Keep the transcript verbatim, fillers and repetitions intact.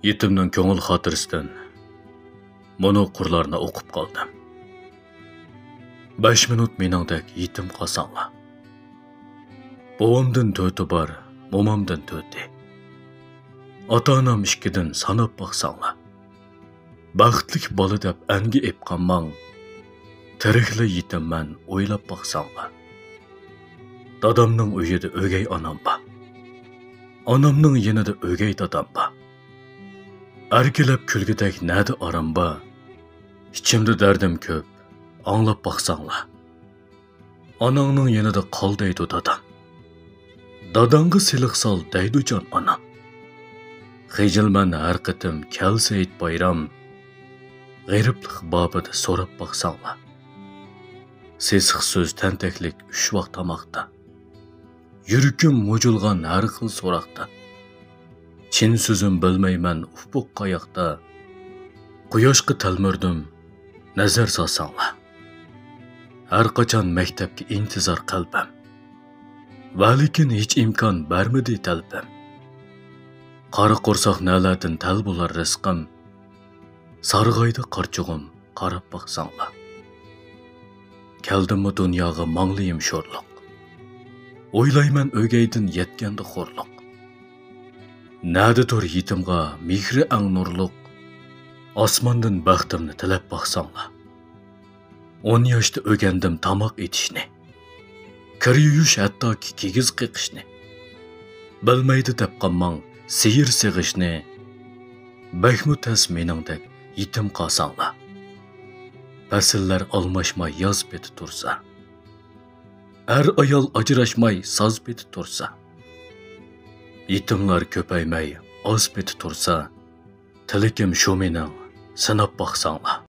يېتىمنىڭ كۆڭۈل خاتىرىسىدىن مۇنۇ قۇرلارنى ئوقۇپ قالدىم. بەش مىنۇت مېنىڭدەك يېتىم قالساڭلار. بوۋامدىن تۆتى بار، مومامدىن تۆتى. ئاتا-ئانام ئىككىدىن ساناپ باقساڭلار. بەختلىك بالا دەپ ئەنگە ئېپ قالماڭ. تىرىكلا يېتىممەن ئويلاپ باقساڭلار. دادامنىڭ ئۆيىدە ئۆگەي ئانام بار. ئانامنىڭ يېنىدا ئۆگەي دادام بار. ئەركىلەپ كۈلگۈدەك نەدە ئارام بار؟ ئىچىمدە دەردىم كۆپ، ئاڭلاپ باقساڭلار. ئاناڭنىڭ يېنىدا قال دەيدۇ دادام. داداڭغا سېلىق سال دەيدۇ جان ئانام. خىجىلمەن ھەر قېتىم كەلسە ھېيت بايرام. غېرىبلىق بابىدا سوراپ باقساڭلار. سېسىق سۆز تەنتەكلىك ئۈچ ۋاق تاماقتا. يۈرىكىم مۇجۇلغان ھەر خىل سوراقتا. چىن سۆزۈم بىلمەيمەن ئۇپۇق قاياقتا. قۇياشقا تەلمۈردۈم، نەزەر سالساڭلار. ھەر قاچان مەكتەپكە ئىنتىزار قەلبىم. ۋەلىكىن ھېچ ئىمكان بەرمىدى تەلىپىم. قارا قورساق نەلەردىن تەل بولار رىزقىم؟ سارغايدى قارچۇغۇم، قاراپ باقساڭلار. كەلدىممۇ دۇنياغا ماڭلىيىم شورلۇق. ئويلايمەن ئۆگەيدىن يەتكەندە خورلۇق. نەدىدۇر يېتىمغا مېھرى ئەڭ نۇرلۇق. ئاسماندىن بەختىمنى تىلەپ باقساڭلار. ئون ياشتا ئۆگەندىم تاماق ئېتىشنى. كىر يۇيۇش ھەتتاكى كىگىز قېقىشنى. بىلمەيدۇ دەپ قالماڭ سېھىر سېغىشنى. بەكمۇ تەس مېنىڭدەك يېتىم قالساڭلار. پەسىللەر ئالماشماي ياز پېتى تۇرسا. ئەر-ئايال ئاجراشماي ساز پېتى تۇرسا. يېتىملار كۆپەيمەي ئاز پېتى تۇرسا. تىلىكىم شۇ مېنىڭ، سىناپ باقساڭلار.